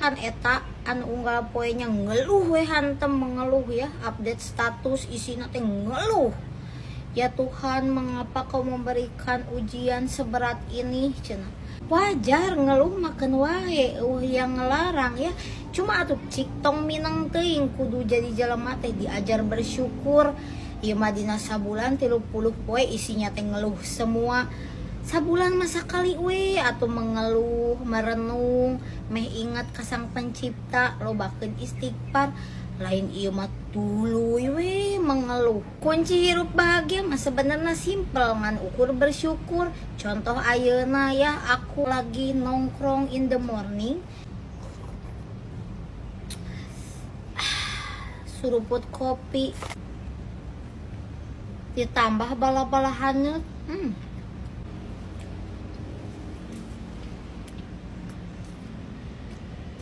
Kan eta anu unggal poe nya ngeluh we hantem mengeluh ya, update status isina teh ngeluh. Ya Tuhan, mengapa kau memberikan ujian seberat ini cenah. Wajar ngeluh makan wae, euweuh yang ngelarang ya. Cuma atuh cik tong mineng teuing, kudu jadi jelema teh diajar bersyukur. Ieu mah dina sabulan 30 poe isinya teh ngeluh semua. Sabulan mah sakali we atuh mengeluh, merenung, meh ingat ka sang pencipta, lobakeun istighfar. Lain ieu mah tuluy we mengeluh. Kunci hirup bahagia mah sebenarnya simple, ngan ukur bersyukur. Contoh ayeuna ya, aku lagi nongkrong in the morning, suruput kopi ditambah bala-bala haneut.